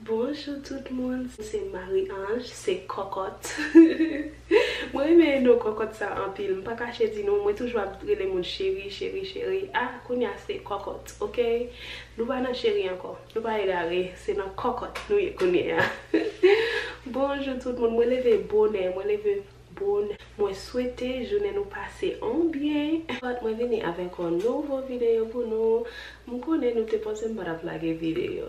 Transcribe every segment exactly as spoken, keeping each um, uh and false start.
Bonjou tout moun, se Marie Ange, se Kòkòt. Mwen renmen non Kòkòt sa anpil, m pa kache di nou, mwen toujou ap rele moun cheri, cheri, cheri. Ah, kounye a se Kòkòt, oke? Nou pa nan cheri ankò, nou pa egare, se nan Kòkòt nou ye kounye a. Bonjou tout moun, mwen leve bonè, mwen leve bonè. Mwen swete jounen nou pase an byen. Mwen vini avèk yon nouvo videyo pou nou. M konnen nou te panse m pa t ap lage videyo.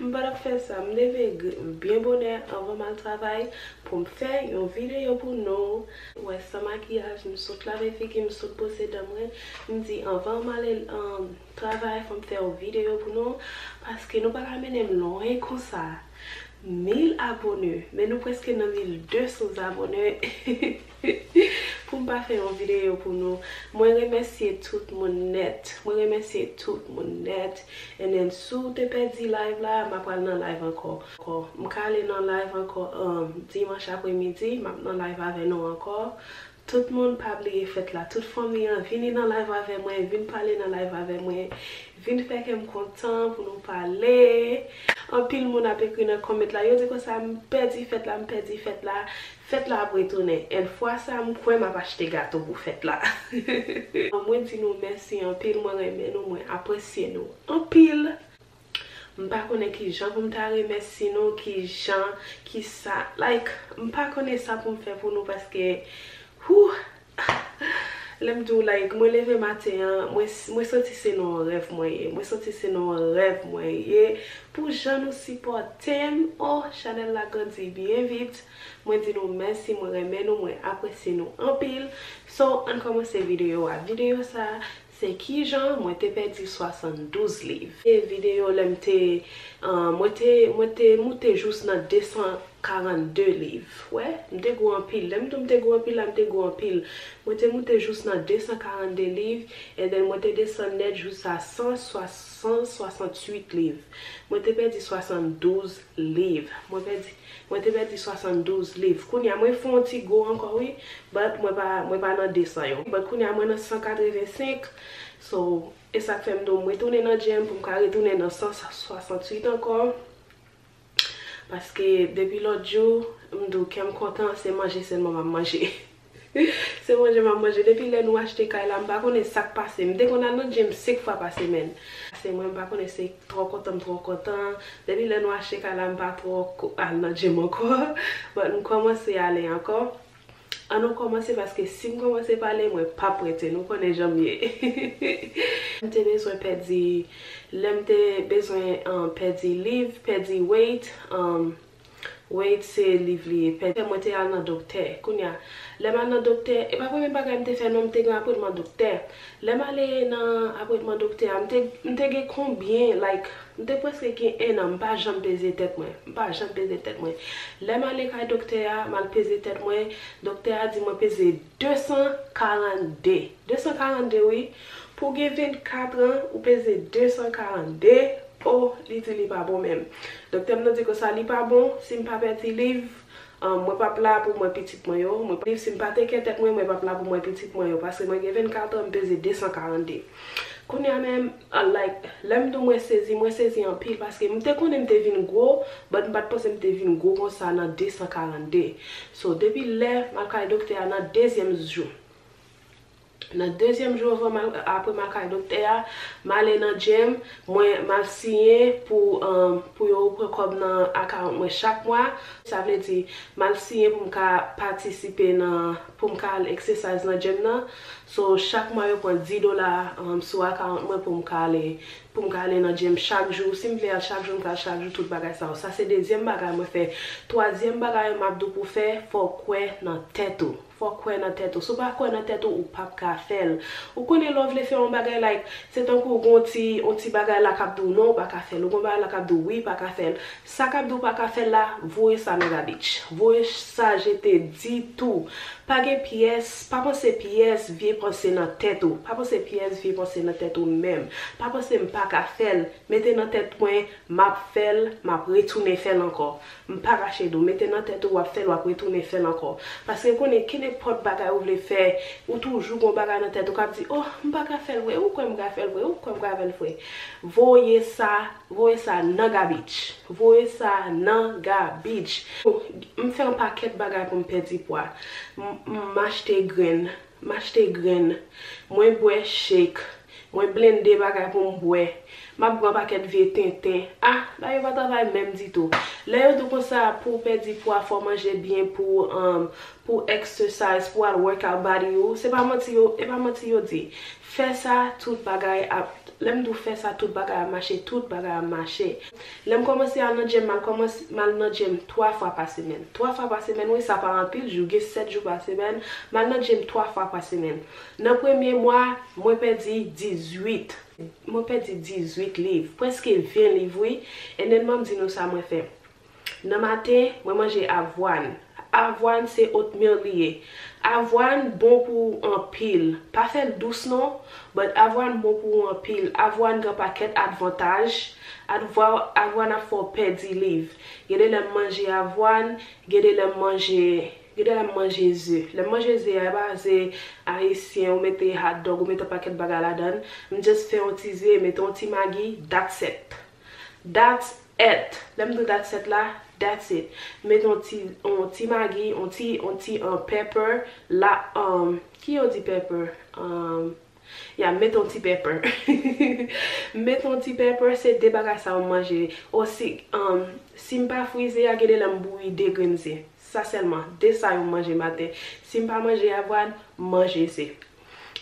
M pa t ap fè sa. M leve gr- byen bonè anvan m al travay pou m fè yon videyo pou nou. Wè, san makiyaj, m sot lave figi, m sot bwose dan mwen. M di anvan m ale, um, travay, fò m fè yon videyo pou nou. Paske nou pa ka mennen m lwen konsa. Mil abone, men nou prèske nan mil de san abone. Pou m pa fè yon videyo pou nou. Mwen remèsye tout moun nèt. Mwen remèsye tout moun nèt. And then, si w te pèdi live la, m ap pral nan live ankò. Ankò. M ka ale nan live ankò, um, dimanch apremidi, m ap nan live avè nou ankò. Tout moun pa bliye fèt la. Tout fanmi an, vini nan live avè mwen, vin pale nan live avè mwen. Vin fè kè m kontan pou nou pale. Anpil moun ap ekri nan comment la. Yo di konsa, "M pèdi fèt la, m pèdi fèt la." Fèt la ap retounen. And fwa sa, m kwè m ap achte gato pou fèt la. Mwen di nou mèsi anpil, mwen renmen nou, mwen apresye nou anpil. M pa konnen ki jan pou m ta remèsye nou, ki jan, ki sa. Like, m pa konnen sa pou m fè pou nou paske, whew, lè m di w, like, mwen leve maten an, mwen, mwen santi se nan yon rèv mwen ye. Mwen santi se nan yon rèv mwen ye. Pou jan nou sipòte m, oh, chanèl la grandi byen vit. Mwen di nou mèsi, mwen renmen nou, mwen apresye nou anpil. So, ann kòmanse videyo a. Videyo sa, se kijan mwen te pèdi swasanndouz liv. E videyo lè m te, ah, mwen te, mwen te moute jous nan de san karannde liv. Wè, m te gwo anpil. Lè m di w m te gwo anpil la, m te gwo anpil. Mwen te moute jous nan de san karannde liv, and then mwen te desann nèt jous a san swasanntuit liv. Mwen te pèdi swasanndouz liv. Mwen pèdi, mwen te pèdi swasanndouz liv. Kounye a, mwen fè yon ti gwo ankò, wi. But mwen pa, mwen pa nan de san yo. But kounye a, mwen nan san katrevensenk. So, e sa k fè m di w, mwen tounen nan gym pou m ka retounen nan san swasanntuit ankò. Paske depi lòt jou, m di w kè m kontan, se manje sèlman m ap manje. Se manje m ap manje. Depi lè nou achte kay la, m pa konnen sa k pase. M te konn al nan gym senk fwa pa semèn. Se mwen, m pa konnen se twò kontan, m twò kontan. Depi lè nou achte kay la, m pa twò ko- al nan gym ankò. But m kòmanse ale ankò. Ann nou kòmanse, paske si m kòmanse pale, mwen p ap rete. Nou konnen jan m ye. M te bezwen pèdi, lè m te bezwen, um, pèdi liv, pèdi weight, um, weight se liv li ye. Pèdi, mwen te al nan doktè. Kounye a, lè m al nan doktè, e pa premye bagay m te fè non, m te gen apwentman doktè. Lè m ale nan apwentman doktè a, m te, m te gen konbyen, like, m te prèske gen en an, m pa janm peze tèt mwen. M pa janm peze tèt mwen. Lè m ale kay doktè a, m al peze tèt mwen, doktè a di mwen peze de san karannde. De san karannde, wi. Pou w gen vennkat an, ou peze de san karannde. Oh, li di li pa bon menm. Doktè m nan di konsa li pa bon, si m pa pèdi liv, um, mwen p ap la pou m wè pitit mwen yo. Mwen, si m pa teken tèt mwen, mwen p ap la pou m wè pitit mwen yo. Paske mwen gen vennkat an, m peze de san karannde. Kounye a menm, uh, like, lè m di w mwen sezi, mwen sezi anpil paske m te konnen m te vin gwo, but m pa t panse m te vin gwo konsa nan de san karannde. So, depi lè m al kay doktè a nan dezyèm jou. Nan dezyèm jou anvan m al, apre m al kay doktè a, m ale nan gym, mwen, m al siyen pou, um, pou yo pran kòb nan akawont mwen chak mwa. Sa vle di, m al siyen pou m ka patisipe nan, pou m ka al exercise nan gym nan. So, chak mwa yo pran dis dola, um, sou akawont mwen pou m ka ale, pou m ka ale nan gym chak jou. Si m vle al chak jou, m ka al chak jou, tout bagay sa yo. Sa se dezyèm bagay mwen fè. Twazyèm bagay m ap di w pou fè, fò w kwè nan tèt ou. Fò w kwè nan tèt ou. Si w pa kwè nan tèt ou, ou p ap ka fè l. Ou konnen lè w vle fè yon bagay, like, se tankou w gen yon ti, yon ti bagay la k ap di w non, ou pa ka fè l. Ou gen yon bagay la k ap di w wi, pa ka fè l. Sa k ap di w pa ka fè l la, voye sa nan gabich. Voye sa jete ditou. Pa gen pyès, pa panse pyès vye panse nan tèt ou. Pa panse pyès vye panse nan tèt ou menm. Pa panse m pa ka fè l. Mete nan tèt mwen, m ap fè l, m ap retounen fè l ankò. M pa kache di w, mete nan tèt ou w ap fè l, w ap retounen fè l ankò. Paske konnen, ki nenpòt bagay ou vle fè, ou toujou gon bagay nan tèt ou k ap di, oh, m pa ka fè l vre, ou kwè m ka fè l vre, ou kwè m ka fè l vre. Voye sa, voye sa nan gabich. Voye sa nan gabich. M fè yon pakèt bagay pou m pèdi pwa. M, m achte grenn, m achte grenn. Mwen bwè shake. Mwen blende bagay pou m bwè. M ap bwè yon pakèt vye tenten. Ah, bagay yo pa travay menm ditou. Lè yo di w konsa, pou w pèdi pwa, fò w manje byen pou, um, pou exercise, pou w al work out body ou. Se pa manti yo, e pa manti yo di. Fè sa, tout bagay ap, lè m di w fè sa, tout bagay ap mache, tout bagay ap mache. Lè m kòmanse al nan gym, m al kòmanse, m al nan gym twa fwa pa semèn. Twa fwa pa semèn, wi, sa pa anpil jou, gen sèt jou pa semèn, m al nan gym twa fwa pa semèn. Nan premye mwa, mwen pèdi dizuit. Mwen pèdi dizuit liv, prèske ven liv, wi. And then, ban m di nou sa mwen fè. Nan maten, mwen manje avwàn. Avwàn se oatmeal li ye. Avwàn bon pou ou anpil. Pa fè l dous non, but avwàn bon pou ou anpil. Avwàn gen pakèt avantaj. Avwa-, avwàn ap fè w pèdi liv. Gen de lè m manje avwàn, gen de lè m manje, gen de lè m manje ze. Lè m manje ze a, e pa ze ayisyen, ou mete hot dog, ou mete pakèt bagay ladan l. M just fè yon ti ze, mete yon ti magi, that's it. That's it. Lè m di w that's it la, that's it. Mete yon ti, yon ti magi, yon ti, yon ti, um, pepper, la, um, ki yo di pepper? Um, ya, mete yon ti pepper. Mete yon ti pepper, se de bagay sa yo m manje. Osi, um, si m pa fri ze a, gen de lè m bouyi de grenn ze. Sa sèlman, de sa yo m manje maten. Si m pa manje avwàn, m manje ze.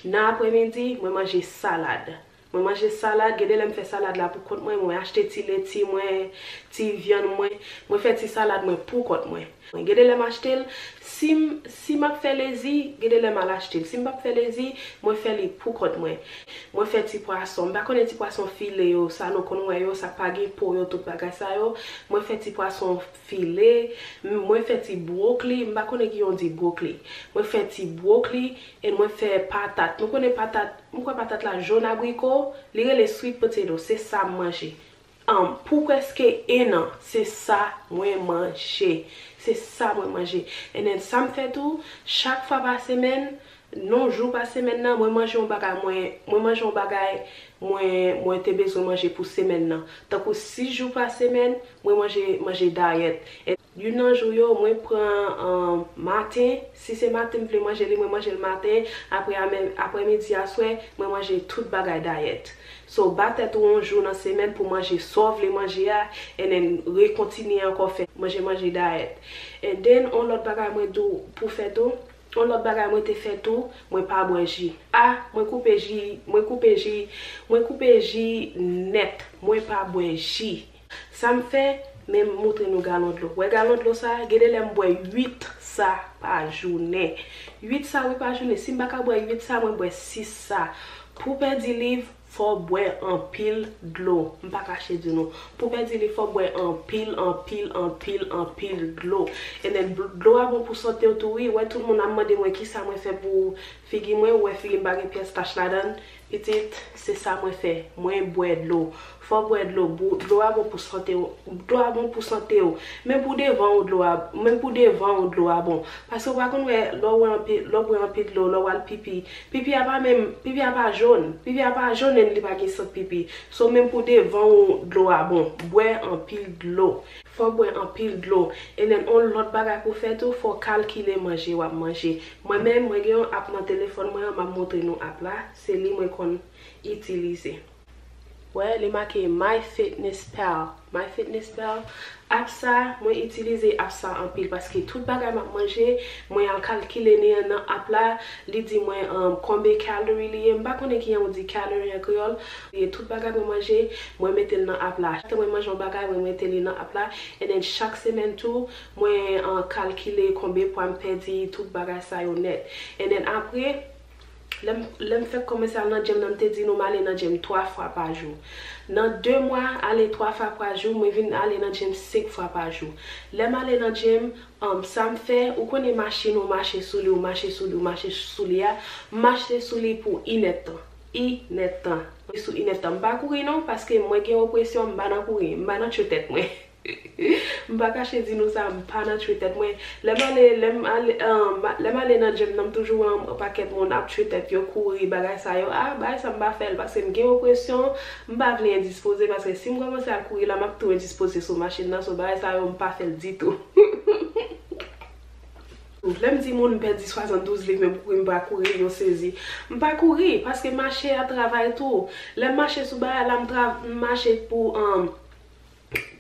Nan apremidi, mwen manje salad. Mwen manje salad, gen de lè m fè salad la pou kont mwen, mwen achte ti leti mwen, ti vyann mwen, mwen fè ti salad mwen pou kont mwen. Gen de lè m achte l, si m, si m ap fè lezi, gen de lè m al achte l. Si m p ap fè lezi, mwen fè li pou kont mwen. Mwen fè ti pwason, m pa konnen ti pwason file yo, sa nou konn wè yo, sa pa gen po yo, tout bagay sa yo. Mwen fè ti pwason file, m-, mwen fè ti brokoli, m pa konnen ki yon di brokoli. Mwen fè ti brokoli, e mwen fè patat. Nou konnen patat, m kwè patat la jòn abriko, li rele sweet potato, se sa m manje. An, pou prèske en an, se sa mwen manje. Se sa mwen manje. And then sa m fè tou, chak fwa pa semèn, non jou pa semèn nan, mwen manje yon bagay, mwen, mwen manje yon bagay, mwen, mwen te bezwen manje pou semèn nan. Tankou sis jou pa semèn, mwen manje, manje dayèt. E youn nan jou yo, mwen pran, um, maten, si se maten m vle manje li, mwen manje l maten, apre, aprèmidi, aswè, mwen manje tout bagay dayèt. So, ba tèt ou yon jou nan semèn pou manje sa w vle manje a, and then rekontinye ankò fè manje, manje dayèt. And then, yon lòt bagay mwen di w pou fè tou, yon lòt bagay mwen te fè tou, mwen pa bwè ji. A, mwen koupe ji, mwen koupe ji, mwen koupe ji nèt, mwen pa bwè ji. Sa m fè, men m montre nou galon dlo. Wè galon dlo sa, gen de lè m bwè uit sa pa jounen. Uit sa wi pa jounen. Si m pa ka bwè uit sa, mwen bwè sis sa. Pou pèdi liv, fò w bwè anpil dlo. M pa kache di nou. Pou pèdi liv, fò w bwè anpil, anpil, anpil, anpil dlo. And then, dlo a bon pou sante w tou wi. Wè tout moun ap mande mwen kisa mwen fè pou figi mwen, ou wè figi m pa gen pyès tach ladan l. Pitit, se sa mwen fè. Mwen bwè dlo. Fò w bwè dlo. Dlo a bon pou sante w. Dlo a bon pou sante w. Menm pou devan w, dlo a, menm pou devan w, dlo a bon. Paske w pa konn wè, lè w wè anpil, lè w bwè anpil dlo, lè w al pipi. Pipi a pa menm, pipi a pa jòn. Pipi a pa jòn and li pa gen sant pipi. So, menm pou devan w, dlo a bon. Bwè anpil dlo. Fò w bwè anpil dlo. And then, yon lòt bagay pou fè tou, fò w kalkile manje w ap manje. Mwen menm, mwen gen yon app nan telefòn mwen an, m ap montre nou app la. Se li mwen konn itilize. Wè, li make MyFitnessPal. MyFitnessPal. App sa, mwen itilize app sa anpil paske tout bagay m ap manje, mwen al kalkile li nan app la, li di mwen, um, konbyen kalori li ye. M pa konnen kijan ou di kalori an kreyòl. Li ye tout bagay mwen manje, mwen mete l nan app la. Chak tan mwen manje yon bagay, mwen mete li nan app la. And then chak semèn tou, mwen, uh, kalkile konbyen pwa m pèdi, tout bagay sa yo nèt. And then apre, lè m, lè m fèk kòmanse al nan gym nan, m te di nou m ale nan gym twa fwa pa jou. Nan de mwa, ale twa fwa pa jou, mwen vin ale nan gym senk fwa pa jou. Lè m ale nan gym, um, sa m fè, ou konnen machin ou mache sou li, ou mache sou li, ou mache sou li a, m mache sou li pou inèdtan. Inèdtan. Sou inèdtan. M pa kouri non, paske mwen gen opresyon, m pa nan kouri, m pa nan tchwe tèt mwen. M pa kache di nou sa, m pa nan tchwe tèt mwen. Lè m ale, lè m ale, um, lè m ale nan gym nan, m toujou wè yon pakèt moun ap tchwe tèt yo, kouri, bagay sa yo. Ah, bagay sa m pa fè l, paske m gen opresyon, m pa vle endispoze, paske si m kòmanse al kouri la, m ap tou endispoze sou machin nan, so bagay sa yo, m pa fè l ditou. Lè m di moun m pèdi swasanndouz liv, men m kouri, m pa kouri, yo sezi. M pa kouri, paske mache a travay tou. Lè m mache sou bagay la, m tra-, m mache pou, um,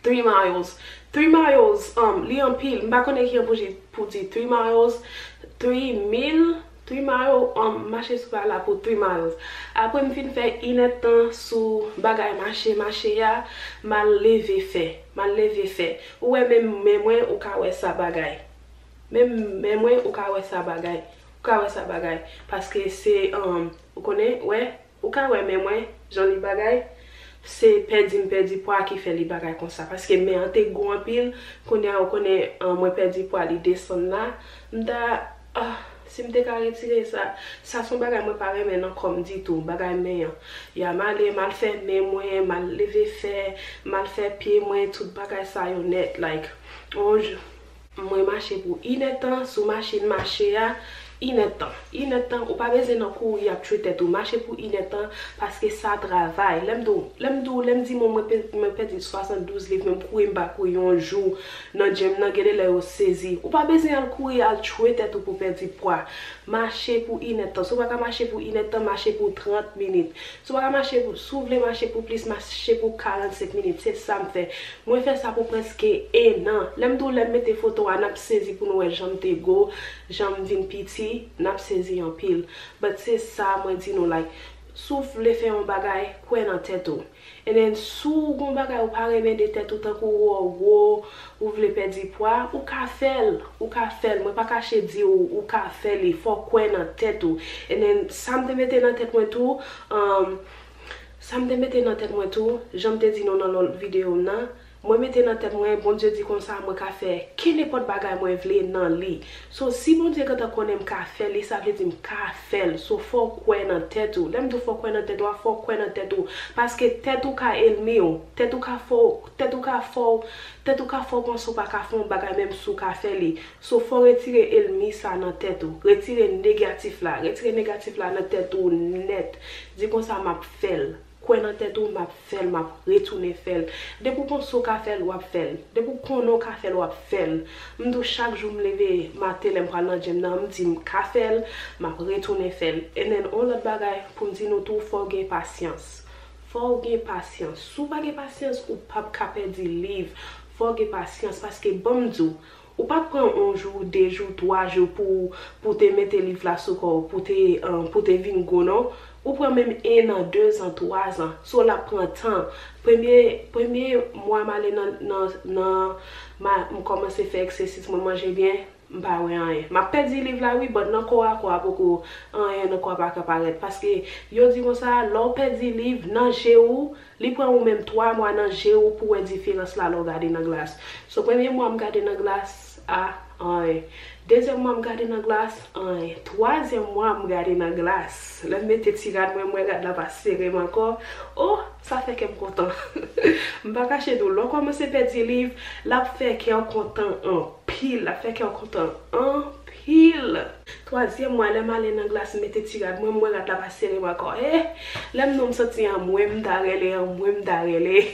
three miles. Three miles, um, li anpil. M pa konnen ki jan pou di, pou di three miles, three mil, three mile, um, mache sou bagay la pou three miles. Apre m fin fè inèdtan sou bagay mache, mache a, m al leve fè. M al leve fè. Ou wè menm men mwen, ou ka wè sa bagay. Menm men mwen, ou ka wè sa bagay. Ou ka wè sa bagay. Paske se, um, ou konnen, wè, ou ka wè men mwen, jan li bagay. Se pèdi m pèdi pwa ki fè li bagay konsa. Paske men an te gwo anpil. Kounye a, ou konnen, um, mwen pèdi pwa, li desann la. M ta, ah, si m te ka retire sa. Sa se yon bagay mwen pa renmen nan kò m ditou. Bagay men an. Ya m ale, m al fè men mwen, m al leve fè, m al fè pye mwen, tout bagay sa yo nèt. Like, yon jou. Mwen mache pou inèdtan sou machin mache a, inèdtan. Inèdtan, ou pa bezwen nan kouri ap tchwe tèt ou. Mache pou inèdtan, paske sa travay. Lè m di w, lè m di w, lè m di moun mwen pe-, mwen pèdi swasanndouz liv, men m kouri, m pa kouri yon jou nan gym nan, gen de lè yo sezi. Ou pa bezwen al kouri, al tchwe tèt ou pou pèdi pwa. Mache pou inèdtan. Si w pa ka mache pou inèdtan, mache pou trant minit. Si w pa ka mache pou, si w vle mache pou plis, mache pou karannsenk minit. Se sa m fè. Mwen fè sa pou prèske en an. Lè m di w, lè m mete foto a, n ap sezi pou nou wè jan m te gwo, jan m vin piti, n ap sezi anpil. But se sa mwen di nou, like, si w vle fè yon bagay, kwè nan tèt ou. And then, si w gon bagay ou pa renmen de tèt ou, tankou ou wè w gwo, ou vle pèdi pwa, ou ka fè l, ou ka fè l. Mwen pa kache di w, ou ka fè li, fò w kwè nan tèt ou. And then, sa m te mete nan tèt mwen tou, um, sa m te mete nan tèt mwen tou, jan m te di nou nan lòt videyo m nan, mwen mete nan tèt mwen, Bondye di konsa, mwen ka fè kenenpòt bagay mwen vle nan li. So, si Bondye gentan konnen m ka fè li, sa vle di m ka fè l. So, fò w kwè nan tèt ou. Lè m di w fò w kwè nan tèt ou a, fò w kwè nan tèt ou. Paske tèt ou ka ènmi w. Tèt ou ka fè w, tèt ou ka fè w, tèt ou ka fè w panse w pa ka fè yon bagay menm si w ka fè li. So, fò w retire ènmi sa nan tèt ou. Retire negatif la. Retire negatif la nan tèt ou nèt. Di konsa, m ap fè l. Kwè nan tèt ou, m ap fè l, m ap retounen fè l. Depi w panse w ka fè l, w ap fè l. Depi w konnen w ka fè l, w ap fè l. M di w chak jou m leve maten lè m pral nan gym nan, m di m ka fè l, m ap retounen fè l. And then, on lòt bagay pou m di nou tou, fò w gen pasyans. Fò w gen pasyans. Si w pa gen pasyans, ou p ap ka pèdi liv. Fò w gen pasyans, paske ban m di w, ou pa t pran yon jou, de jou, twa jou pou, pou te mete liv la sou kò w, pou te, um, pou te vin gwo, non. Ou pran menm en an, dezan, twazan. So, l ap pran tan. Premye, premye mwa m ale nan, nan, nan, ma, m kòmanse fè egzèsis, mwen manje byen, m pa wè anyen. M ap pèdi liv la, wi, but nan kò a, kò a poko, anyen nan kò a pa ka parèt. Paske yo di konsa, lè w pèdi liv nan je w, li pran ou menm twa mwa nan je w pou wè diferans la lè w gade nan glas. So, premye mwa m gade nan glas, a, anyen. Dezyèm mwa m gade nan glas, anyen. Twazyèm mwa m gade nan glas. Lè m mete ti rad mwen, m wè rad la pa sere m ankò. Oh, sa fè kè m kontan. M pa kache di w, lè w kòmanse pèdi liv, l ap fè kè w kontan anpil. L ap fè kè w kontan anpil. Twazyèm mwa, lè m ale nan glas, m mete ti rad mwen, m wè rad la pa sere m ankò. Eh, lè m non m santi anmwe m ta rele, anmwe m ta rele.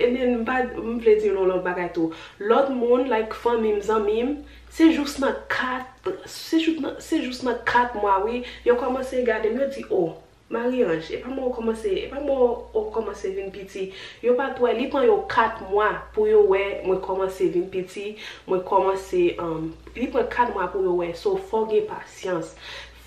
And then, m pa, m vle di nou lòt bagay tou. Lòt moun, like fanmi m, zanmi m, se jous nan kat, se jous nan, se jous nan kat mwa, wi, yo kòmanse gade m, yo di, oh, Marie-Ange, e pa mwen ou kòmanse, e pa mwen ou kòmanse vin piti. Yo pa t wè, li pran yo kat mwa pou yo wè mwen kòmanse vin piti, mwen kòmanse, um, li pran kat mwa pou yo wè. So, fò w gen pasyans.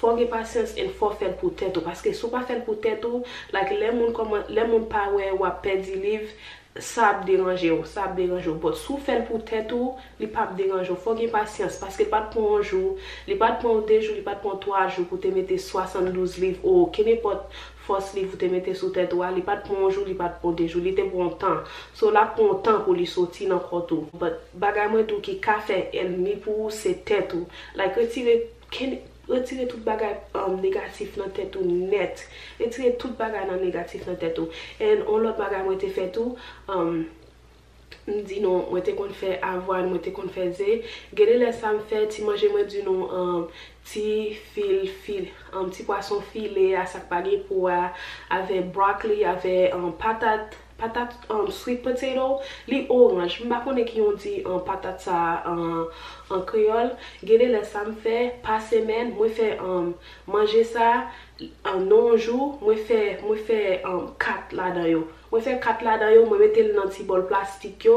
Fò w gen pasyans and fò w fè l pou tèt ou. Paske si w pa fè l pou tèt ou, like, lè moun kòman, lè moun pa wè w ap pèdi liv, sa ap deranje w, sa ap deranje w. But si w fè l pou tèt ou, li p ap deranje w. Fò w gen pasyans, paske li pa t pran w yon jou, li pa t pran w de jou, li pa t pran w twa jou pou te mete swasanndouz liv, ou kenenpòt fòs liv ou te mete sou tèt ou a, li pa t pran w yon jou, li pa t pran w de jou, li te pran w tan. So, l ap pran w tan pou li soti nan kò tou. But bagay mwen di w ki ka fè ènmi pou ou, se tèt ou. Like, retire, ken-, retire tout bagay, um, negatif nan tèt ou nèt. Retire tout bagay nan negatif nan tèt ou. And on lòt bagay mwen te fè tou, um, M di nou, mwen te konn fè avwàn, mwen te konn fè ze. Gen de lè sa m fè ti manje mwen di nou, um, ti fil, fil, um, ti pwason file a, sa k pa gen po a, avè broccoli, avè, um, patat, patat, um, sweet potato, li oranj. M pa konnen ki yon di, um, patat sa, um, an kreyòl. Gen de lè sa m fè, pa semèn, mwen fè, um, manje sa, um, nan yon jou, mwen fè, mwen fè, um, kat ladan yo. Mwen fè kat ladan yo, mwen mete l nan ti bòl plastik yo,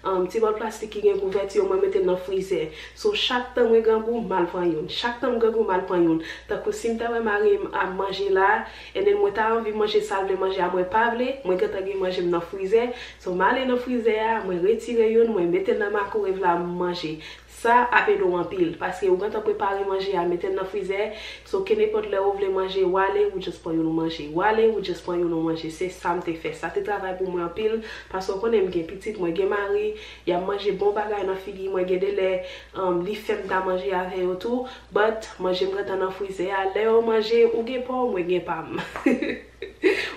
um, ti bòl plastik ki gen kouvèti yo, mwen mete l nan frizè. So, chak tan mwen grangou, m al pran youn. Chak tan m grangou, m al pran youn. Tankou si m ta wè mari m ap manje la, and then mwen ta anvi manje sa l vle manje a, mwen pa vle, mwen gentan gen manje m nan frizè. So, m ale nan frizè a, mwen retire youn, mwen mete l nan mikwowev la, m manje. Sa ap ede w anpil, paske ou gentan prepare manje a, mete l nan frizè. So, kenenpòt lè ou vle manje, ou ale, ou just pran youn ou manje. Ou ale, ou just pran youn ou manje. Se sa m te fè. Sa te travay pou mwen anpil, paske w konnen m gen pitit, mwen gen mari, y ap manje bon bagay nan figi mwen, gen de lè, um, li fè m ta manje avè yo tou, but manje m gentan nan frizè a. Lè yo manje, ou gen pa w, mwen gen pa m.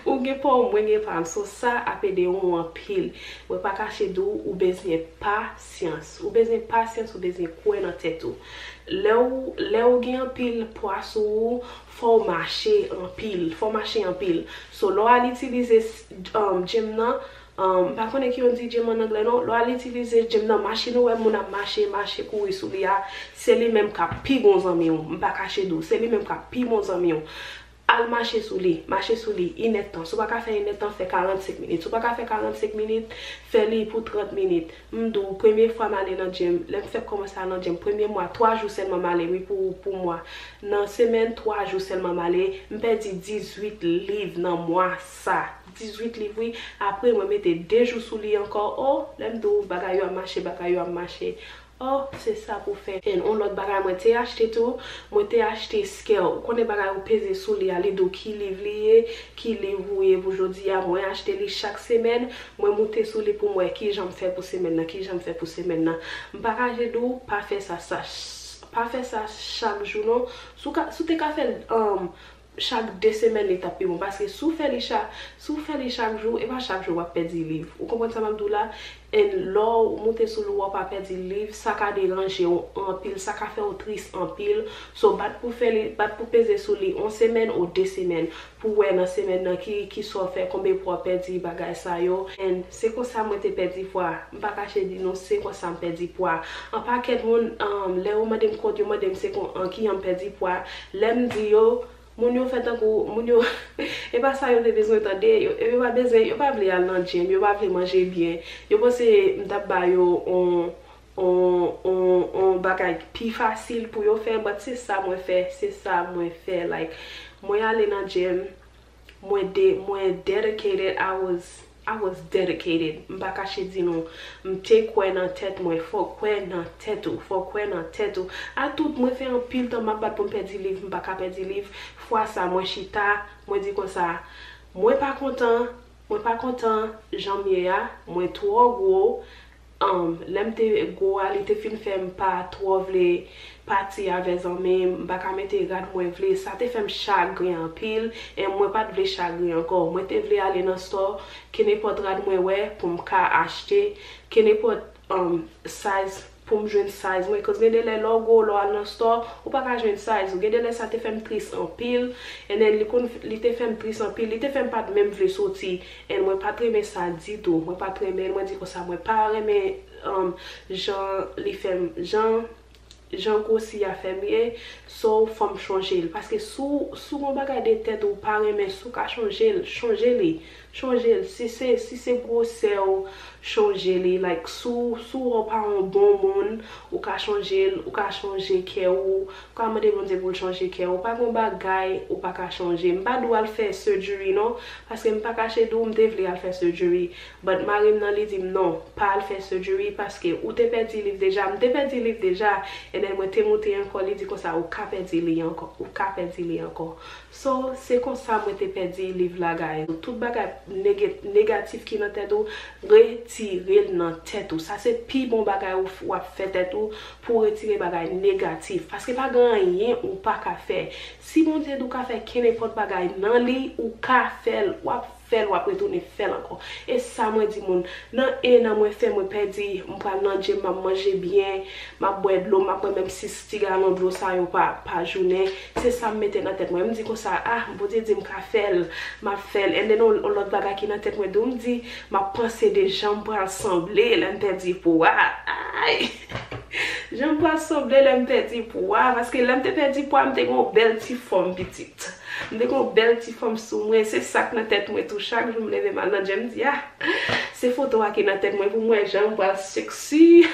Ou gen pa w, mwen gen pa m. So, sa ap ede w anpil. Mwen pa kache di w, ou bezwen pasyans. Ou bezwen pasyans, ou bezwen kwè nan tèt ou. Lè w, lè w gen anpil pwa sou ou, fò w mache anpil. Fò w mache anpil. So, lè w al itilize, um, gym nan, um, m pa konnen ki yo di gym an anglè non. Lè w al itilize gym nan, machin ou wè moun ap mache, mache kouri sou li a, se li menm k ap pi bon zanmi w. M pa kache di w, se li menm k ap pi bon zanmi w. Al mache sou li, mache sou li, inèdtan. Si w pa ka fè inèdtan, fè karannsenk minit. Si w pa ka fè karannsenk minit, fè li pou trant minit. M di w, premye fwa m ale nan gym, lè m fèk kòmanse al nan gym, premye mwa, twa jou sèlman m ale, wi, pou, pou mwa. Nan semèn, twa jou sèlman m ale, m pèdi dizuit liv nan mwa sa. Dizuit liv, wi. Apre, mwen mete de jou sou li ankò. O, lè m di w, bagay yo ap mache, bagay yo ap mache. Oh, se sa pou fè. And on lòt bagay mwen te achte tou, mwen te achte scale. Ou konnen bagay ou peze sou li a, li di w ki liv li ye, ki liv ou ye pou jodi a. Mwen achte li chak semèn, mwen moute sou li pou m wè kijan m fè pou semèn nan, kijan m fè pou semèn nan. M pa kache di w, pa fè sa, sa, pa fè sa chak jou non. Si w ka, si w te ka fè l, um, chak de semèn li t ap pi bon. Paske si w fè li chak, si w fè li chak jou, e pa chak jou w ap pèdi liv. Ou konprann sa m ap di w la? And lè w moute sou li, w ap pèdi liv, sa ka deranje w anpil, sa ka fè w tris anpil. So, bat pou fè li, bat pou peze sou li yon semèn ou de semèn, pou w wè nan semèn nan ki, ki sa w fè, konbyen pwa w pèdi, bagay sa yo. And se konsa mwen te pèdi pwa. M pa kache di nou, se konsa m pèdi pwa. Yon pakèt moun, um, lè yo mande m kont, yo mande m se kon, an ki jan m pèdi pwa. Lè m di yo, moun yo fè tankou, moun yo, e pa sa yo te bezwen tande, yo, yo pa bezwen, yo pa vle al nan gym, yo pa vle manje byen. Yo panse m t ap ba yo on, on, on, on bagay pi fasil pou yo fè, but se sa mwen fè, se sa mwen fè, like, mwen ale nan gym, mwen de, mwen dedicated, I was, I was dedicated. M pa kache di nou, m te kwè nan tèt mwen, fò w kwè nan tèt ou, fò w kwè nan tèt ou. A tout, mwen fè anpil tan m ap bat pou m pèdi liv, m pa ka pèdi liv. Fwa sa, mwen chita, mwen di konsa, mwen pa kontan, mwen pa kontan jan m ye a, mwen twò gwo, um, lè m te gwo a, li te fin fè m pa twò vle pati avè zanmi m, m pa ka mete rad mwen vle, sa te fè m chagren anpil, e mwen pa t vle chagren ankò. Mwen te vle ale nan store, kenenpòt rad mwen wè pou m ka achte, kenenpòt, um, size pou m jwenn size mwen, cause gen de lè lè w gwo, lè w al nan store, ou pa ka jwenn size ou. Gen de lè sa te fè m tris anpil, and then li konn, li te fè m tris anpil, li te fè m pa t menm vle soti, and mwen pa t renmen sa ditou, mwen pa t renmen l, mwen di konsa, mwen pa renmen, um, jan li fè m, jan, jan gwosi a fè m ye, so fò m chanje l, paske si w, si w gon bagay de tèt ou pa renmen, si w ka chanje l, chanje li. Chanje l, si se, si se gwosè w, chanje li, like, si w, si w wè w pa yon bon moun, ou ka chanje l, ou ka chanje kè w, ou ka mande Bondye pou l chanje kè w, pa gen yon bagay ou pa ka chanje. M pa di w al fè surgery non, paske m pa kache di w m te vle al fè surgery, but mari m nan li di m non, pa al fè surgery paske ou te pèdi liv deja, m te pèdi liv deja, and then mwen te moute ankò, li di konsa ou ka pèdi li ankò, ou ka pèdi li ankò. So, se konsa mwen te pèdi liv la, guys. Tout bagay nege-, negatif ki nan tèt ou, retire l nan tèt ou. Sa se pi bon bagay ou f-, w ap fè tèt ou, pou w retire bagay negatif. Paske pa gen anyen ou pa ka fè. Si Bondye di w ka fè kenenpòt bagay nan li, ou ka fè l. W ap fè l, w ap retounen fè l ankò. E sa mwen di moun, nan en an mwen fè, mwen pèdi, m pral nan gym, m ap manje byen, m ap bwè dlo, m ap bwè menm sis ti galon dlo sa yo pa, pa jounen. Se sa m mete nan tèt mwen. M di konsa, ah, Bondye di m ka fè l, m ap fè l. And then, on, on lòt bagay ki nan tèt mwen tou, m di, m ap panse de jan m pral sanble lè m pèdi pwa. Ay! Jan m pral sanble lè m pèdi pwa, paske lè m te pèdi pwa, m te gen yon bèl ti fòm pitit. M te gen yon bèl ti fòm sou mwen, se sa k nan tèt mwen tou. Chak jou m leve m al nan gym, m di, ah, se foto a ki nan tèt mwen pou m wè jan m pral sexy.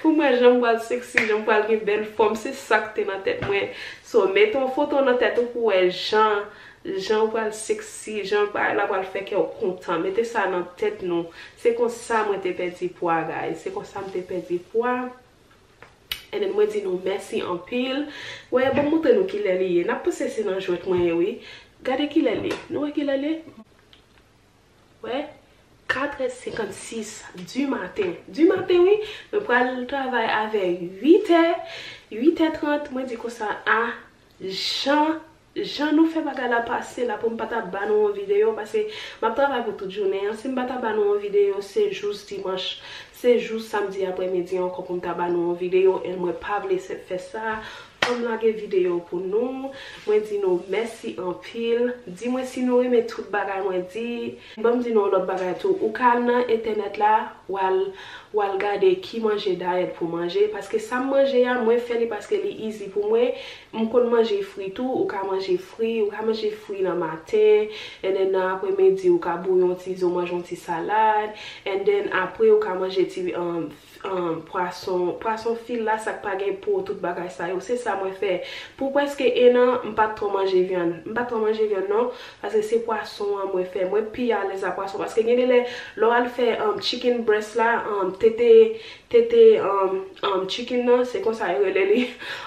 Pou m wè jan m pral sexy, jan m pral gen bèl fòm, se sa k te nan tèt mwen. So, mete yon foto nan tèt ou pou wè jan, jan w pral sexy, jan bagay la pral fè kè w kontan. Mete sa nan tèt nou. Se konsa mwen te pèdi pwa, guys. Se konsa m te pèdi pwa. And then mwen di nou mèsi anpil. Wè, ban m montre nou kilè li ye. N ap panse se nan jwèt mwen ye, wi. Gade kilè li ye. Nou wè kilè li ye? Wè, katrè senkannsis du maten. Du maten, wi. Mwen pral travay avè uitè. Uitè trant, mwen di konsa, ah, jan, jan nou fè bagay la pase la pou m pa ta ba nou yon videyo, paske m ap travay pou tout jounen an. Si m pa ta ba nou yon videyo, se jous dimanch, se jous samdi aprèmidi ankò pou m ta ba nou yon videyo, e mwen pa vle se, fè sa. Fò m lage videyo pou nou. Mwen di nou mèsi anpil. Di mwen si nou renmen tout bagay mwen di. Ban m di nou yon lòt bagay tou. Ou ka al nan entènèt la, w al, w al gade ki manje dayèt pou manje. Paske sa m manje a, mwen fè li paske li easy pou mwen. M konn manje fri tou. Ou ka manje fri, ou ka manje fri nan maten. And then nan aprèmidi, ou ka bouyi yon ti zo, manje yon ti salad. And then apre, ou ka manje ti, um, um, pwason, pwason fil la, sa k pa gen po, tout bagay sa yo. Se sa mwen fè. Pou prèske en an, m pa t twò manje vyann. M pa t twò manje vyann non, paske se pwason an mwen fè. Mwen pi alèz a pwason, paske gen de lè, lè w al fè, um, chicken breast la, um, tete, tete, um, um, chicken nan, se konsa yo rele li.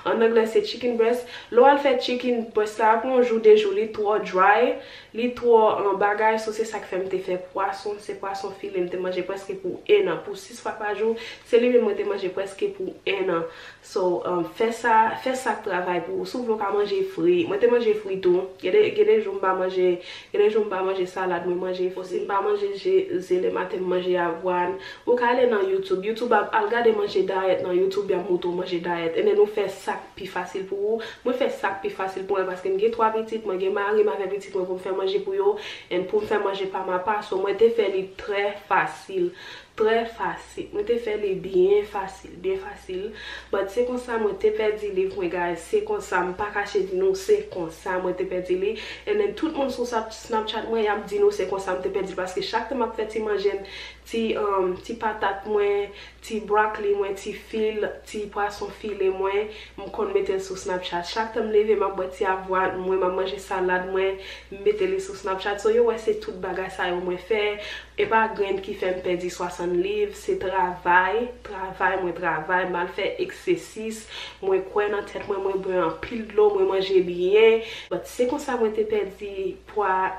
An anglè, se chicken breast. Lè w al fè chicken breast la, apre yon jou, de jou, li twò dry. Li twò, um, bagay, so se sa k fè m te fè pwason. Se pwason file m te manje prèske pou en an. Pou sis fwa pa jou, se li menm mwen te manje prèske pou en an. So, um, fè sa, fè sa k travay pou ou. Si w vle, w ka manje fri. Mwen te manje fri tou. Gen de, gen de jou m pa manje, gen de jou m pa manje salad, mwen manje fri. Si m pa manje je, ze lè maten, m manje avwàn. Ou ka ale nan YouTube. YouTube ap, al gade manje dayèt nan YouTube, y ap montre w manje dayèt. And then ou fè sa k pi fasil pou ou. Mwen fè sa k pi fasil pou mwen paske m gen twa pitit, mwen gen mari m avè pitit mwen pou m fè manje pou yo, and pou m fè manje pa m apa, so mwen te fè li trè fasil, trè fasil. Mwen te fè li byen fasil, byen fasil. But se konsa mwen te pèdi liv mwen, guys. Se konsa, m pa kache di nou, se konsa mwen te pèdi li. And then tout moun sou Snap-, Snapchat mwen, y ap di nou se konsa m te pèdi li, paske chak tan m ap fè ti manje m, ti, um, ti patat mwen, ti broccoli mwen, ti fil, ti pwason file mwen, m konn mete l sou Snapchat. Chak tan m leve, m ap bwè ti avwàn mwen, m ap manje salad mwen, m mete li sou Snapchat. So, yo wè se tout bagay sa yo mwen fè. E pa grenn ki fè m pèdi swasant liv, se travay, travay mwen travay, m al fè egzèsis, mwen kwè nan tèt mwen, mwen bwè anpil dlo, mwen manje byen. But se konsa mwen te pèdi pwa,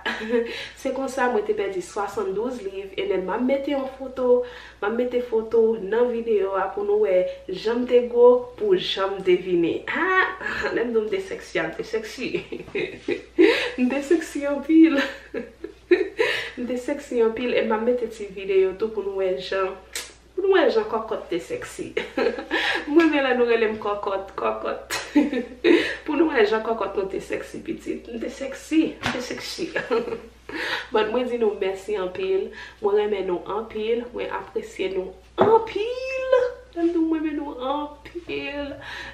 se konsa mwen te pèdi swasanndouz liv, and then m ap mete yon foto, m ap mete foto nan videyo a pou nou wè jan m te gwo, pou jan m te vini. Ah, lè m di w m te sexy a, m te sexy. M te sexy anpil. M te sexy anpil, and m ap mete ti videyo tou pou nou wè jan, pou nou wè jan kòkòt te sexy. M renmen lè nou rele m kòkòt, kòkòt. Pou nou wè jan kòkòt nou te sexy, pitit. M te sexy, m te sexy. But mwen di nou mèsi anpil. Mwen renmen nou anpil. Mwen apresye nou anpil. Lè m di w mwen renmen nou anpil.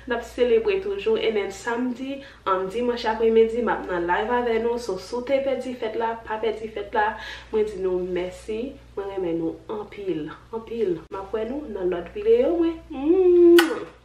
N ap selebre toujou. And then samdi, um, dimanch apremidi, m ap nan live avè nou. So, si w te pèdi fèt la, pa pèdi fèt la. Mwen di nou mèsi. Mwen renmen nou anpil, anpil. M ap wè nou nan lòt videyo mwen. Mwah!